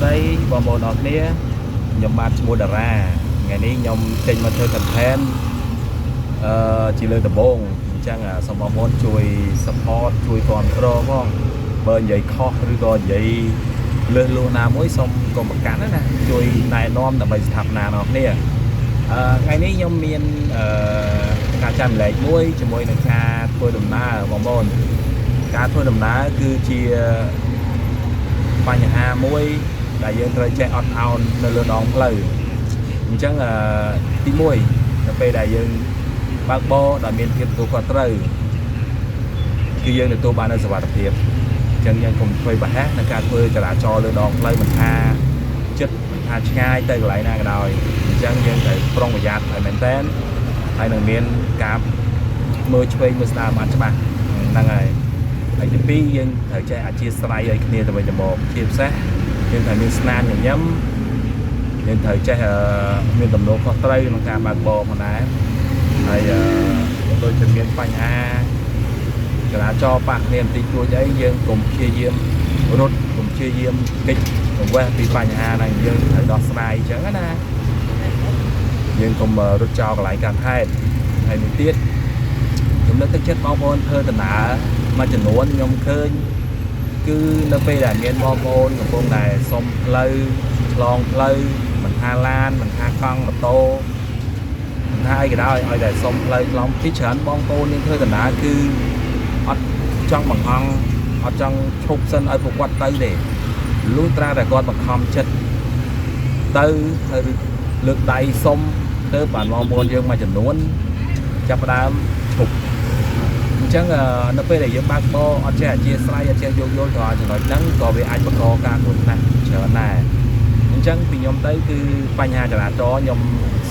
ស្តីបងប្អូនអរគ្នាខ្ញុំបាទឈ្មោះតារាថ្ងៃនេះខ្ញុំចេញមកធ្វើ content ជាលើកដំបូងអញ្ចឹងសូមបងប្អូនជួយ support ជួយគាំទ្រផងបើនិយាយខុសឬក៏និយាយលើសលួសណាមួយសូមកុំប្រកាន់ណាជួយណែនាំដើម្បីស្ថាបនាដល់គ្នាថ្ងៃនេះខ្ញុំមានអឺការចែករំលែកមួយជាមួយនឹងការធ្វើដំណើរបងប្អូនការធ្វើដំណើរគឺជា បញ្ហាមួយដែលយើងត្រូវចេះអត់ឱននៅលើដងផ្លូវអញ្ចឹងទី1នៅពេលដែលយើងបើកបរដោយមានភាពទទួលខុសត្រូវគឺយើងទទួលបាននូវសុវត្ថិភាពអញ្ចឹងយើងកុំធ្វើប្រហែសในការធ្វើចរាចរណ៍លើដងផ្លូវមិនថាចិត្តមិនថាឆ្ងាយទៅកន្លែងណាក៏ដោយអញ្ចឹងយើងត្រូវប្រុងប្រយ័ត្នឲ្យមែនទែនហើយនឹងមានការមើលឆ្វេងមើលស្ដាំបានច្បាស់ហ្នឹងហើយ ហើយទីពីរយើងត្រូវចេះអធ្យាស្រ័យឲ្យគ្នាទៅវិញទៅមកជាពិសេសយើងត្រូវមានស្នាមញញឹមយើងត្រូវចេះមានទំនួលខុសត្រូវក្នុងការបើកបរផងដែរហើយដូចជាមានបញ្ហាចរាចរណ៍ប៉ះគ្នាបន្តិចតួចអីយើងកុំព្យាយាមរត់កុំព្យាយាមគេចវេះពីបញ្ហាហ្នឹងយើងត្រូវដោះស្រាយអញ្ចឹងណាយើងកុំរត់ចោលកន្លែងកើតហេតុហើយមួយទៀតខ្ញុំលើកទឹកចិត្តបងប្អូនធ្វើដំណើរមួយចំនួនខ្ញុំឃើញគឺនៅពេលដែលមានបងប្អូនកំពុងតែសុំផ្លូវឆ្លងផ្លូវមិនថាឡានមិនថាកង់ម៉ូតូមិនថាអីក៏ដោយឲ្យតែសុំផ្លូវឆ្លងពីច្រើនបងប្អូនយើងធ្វើដំណើរគឺអត់ចង់បង្អង់អត់ចង់ឈប់សិនឲ្យពួកគាត់ទៅទេលុះត្រាតែគាត់បង្ខំចិត្តទៅហើយលើកដៃសុំទៅបានបងប្អូនយើងមួយចំនួនចាប់ផ្ដើមឈប់ អញ្ចឹងនៅពេលដែលយើងបើកបរអត់ចេះអធ្យាស្រ័យអត់ចេះយោគយល់ទៅដល់ចំណុចហ្នឹងក៏វាអាចបង្កការគ្រោះថ្នាក់ច្រើនដែរអញ្ចឹងពីខ្ញុំទៅគឺបញ្ហាចរាចរណ៍ខ្ញុំ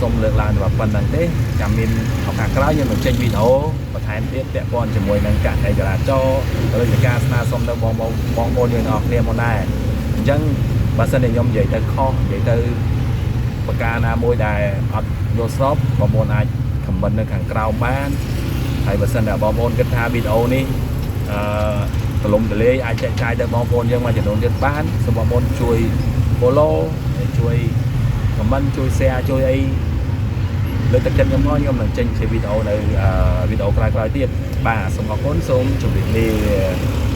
សូមលើកឡើងតែប៉ុណ្្នឹងទេចាំមានឱកាសក្រោយខ្ញុំនឹងចេញវីដេអូបន្ថែមទៀតពាក់ព័ន្ធជាមួយនឹងករណីចរាចរណ៍ឬជាការស្នើសុំទៅបងបងបងប្អូនយើងទាំងអស់គ្នាមកដែរអញ្ចឹងបើសិនជាខ្ញុំនិយាយទៅខុសនិយាយទៅប្រការណាមួយដែលអត់យល់ស្របបងប្អូនអាច comment នៅខាងក្រោមបាន ហើយបើសិនតែបងប្អូនគិតថាវីដេអូនេះអឺទលំទលាយអាចចែកចាយទៅបងប្អូនយើងមួយចំនួនទៀតបានសូមបងប្អូនជួយ follow ហើយជួយ comment ជួយ share ជួយអីលើកទឹកចិត្តខ្ញុំផងខ្ញុំនឹងចេញជាវីដេអូនៅវីដេអូក្រោយៗទៀតបាទសូមអរគុណសូមជម្រាបលា។